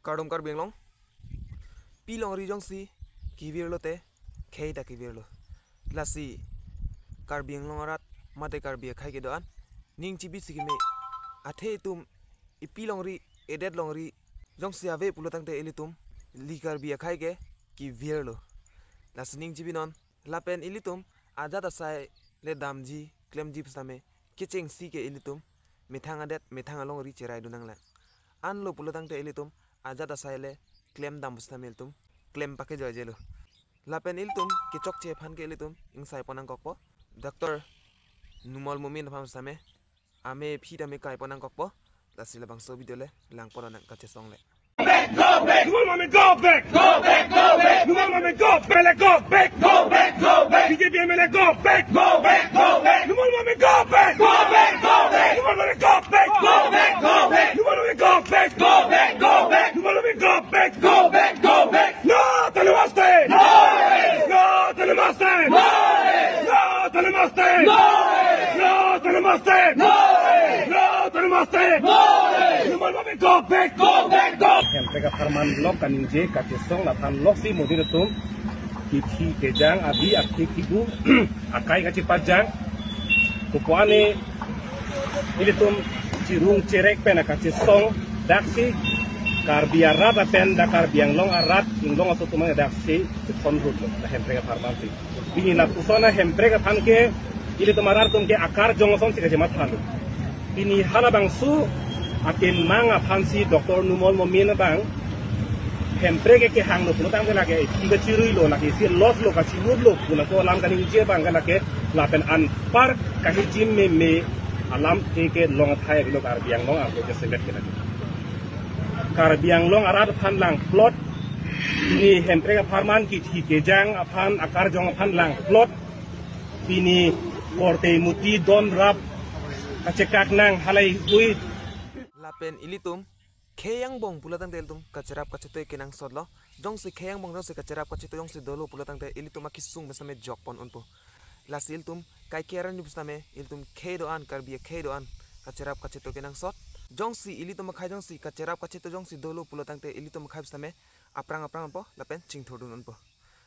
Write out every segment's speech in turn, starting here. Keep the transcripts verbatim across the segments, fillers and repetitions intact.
Kardom Karbi Anglong. Pi longri jongsi kevir lote khei ta kevir lo. Lasi Karbi Anglong arat mate Karbi akhei kedo-an ning chibi si keme. Athe itum ipi longri, edet longri jongsi ave pulo tangte ilitum ili Karbi akhei ke kevir lo. Lasi ning chibi non. Lapen ilitum ajat asai le damji klemji pusitame kechengsi ke ilitum methang adet methang alongri cherai dun nanglang. Anlo pulo tangte ilitum ajat asai le klem dam pusitame ilitum klem pake joijelo. Lapen ilitum kechokche aphan ke ilitum ingsai pon nangkokpo. Doctor Numal Momin aphan pusitame ame phi tame kai pon nangkokpo. Lasi labangso video le lang pon nang kachesong le. Go back! Numal Momin, go back! Go back, go back! Numal Momin, go back! Go back, go back, go back! B J P M L A, go back! Go back, go back! Numal Momin, go back! Go back, go back! Numal Momin, go back! Go back, go back! Numal Momin, go back! Go back, go back! Numal Momin, go back! Go back, go back! No to Namaste! No! No to Namaste! No! No to Namaste! No! No to Namaste! No! No to Namaste! No! Numal Momin, go back! Go back, go! Hemprek apharman lok kaningje kachesong laphan loksi monit atum kithi kejang abi akhei kibu akai kachepajang. Kopuane ilitum chirung cherek pen akachesong daksi Karbi arat apen da Karbi Anglong arat inglong aso tumang daksi chethon rut lo, da hemprek apharman si. Pini lapuson ahemprek aphan ke ilitum arat atum ke akarjong asonsi kachematha lo. Pini halabangso atim mang aphansi Doctor Numal Momin abang hemprek ke kehang lo pulo tangte lake isi kachirui lo, lake isi loss lo, kachimut lo pu laso alam kaningje abang ke lake lapen anpar kahijim meme alam ke ke long athai abilo Karbi Anglong arlo ke selet ke lake. Karbi Anglong arat aphan langplot, pini hemprek apharman kithi kejang aphan akarjong aphan langplot, pini korte muti don rap kachekak nang halai hui. Lapen ilitum khei angbong pulo tangte ilitum kacherap kachetoi kenangsot lo. Jongsi khei angbong jongsi kacherap kachetoi jongsi dolo pulo tangte ilitum akesung pusitame jok pon unpo. Lasi ilitum kaike arni pusitame ilitum khei do-an, Karbi akhei do-an kacherap kachetoi kenangsot. Jongsi ilitum akhei jongsi kacherap kachetoi jongsi dolo pulo tangte ilitum akhei pusitame aphrang aphrang unpo lapen chingthur dun unpo.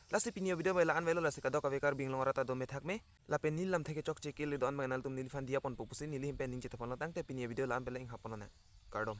Lasi pini avideo bai la-an avelo, lasi kadokave Karbi Anglong arat ta do methak me. Lapen neli lamthe kechokche kele do-an abang nanglitum neliphan diya ponpo pusi neli hem pen ningje ta ponlo tangte pini avideo la-an avelo, inghap pon nang. Kardom.